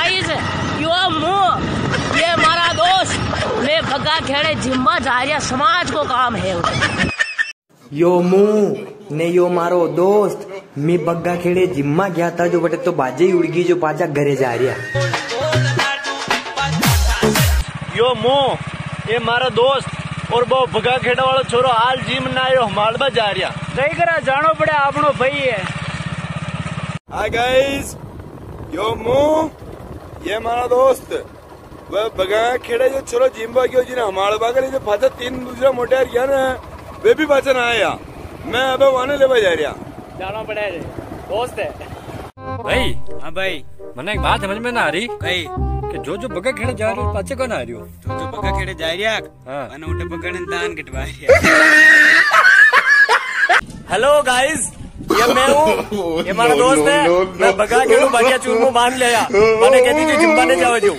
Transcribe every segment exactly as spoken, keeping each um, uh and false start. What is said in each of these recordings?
यो मूं, ये मारा दोस्त, मैं बग्गा खेड़े जिम्मा जा रिया, समाज को काम है। यो मूं ने यो मारो दोस्त, मी बग्गा खेड़े जिम्मा गया था, जो बटे तो बाजे ही उड़गी, जो पाछा घरे जा रिया। यो मूं, ये मारा दोस्त और वो बग्गा खेड़ा वालो छोरो हाल जिम ना आयो, हमालबा जा रिया। कई करा जानो पड़े, आपनो भाई है। हाय गाइस, यो मूं, ये मारा दोस्त। वे बग्गा खेड़ा जो छोरो जिम्मा गयो, जिने हमालबा के लिए जो पाछा तीन दूसरा मोटार गया ना, वे भी पाछा ना आया। मैं अबे वाने लेवा जा रिया। जाना पड़े रे, दोस्त है। भाई। हाँ भाई। मने एक बात समझ में ना आ री। कई? कि जो जो बग्गा खेड़ा जा रियो, पाछे कौन आ रियो? जो जो बग्गा खेड़े जा रिया, हाँ। अने उठे पकड़न दान कटवा रिया। हेलो गाइस, ये मैं हूँ, ये मारा दोस्त है। मैं बग्गा खेड़ू बाकिया चूरमो बांध लिया। मने कह दीजिए जिम्मा ने जावा जो।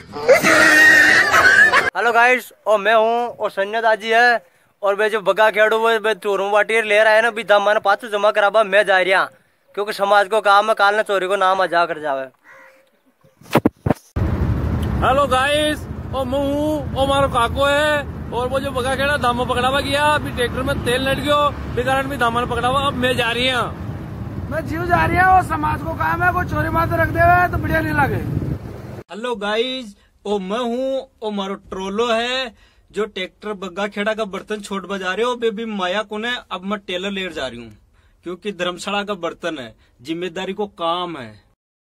हेलो गाइस, ओ मैं हूँ, ओ संजय दाजी है। और वे जो बग्गा खेड़ू वो वे चूरमो बाटी ले रहा है ना, भी दामा ने पाछो जमा कराबा मैं जा रिया, क्योंकि समाज को काम है, काल ने चोरी को नाम आ जा कर जावे। हेलो गाइस, ओ मूं हूँ, ओ मारो काको है, और वो जो बग्गा खेड़ा धामा पकड़ावा गया, अभी ट्रैक्टर में तेल लड़ गयो, भी कारण भी धामा ने पकड़ावा, अब मैं जा रिया। मैं जीव जा रिया, वो समाज को काम है, कोई चोरी मार रख देवे तो बढ़िया नी लागे। हेलो गाइस, ओ मैं हूँ, ओ मारो ट्रोलो है, जो ट्रैक्टर बग्गा खेड़ा का बर्तन छोड़वा जा रियो, बे भी माया कोने, अब मैं टेलर लेर जा रियो हूँ, क्योंकि धर्मशाला का बर्तन है, जिम्मेदारी को काम है।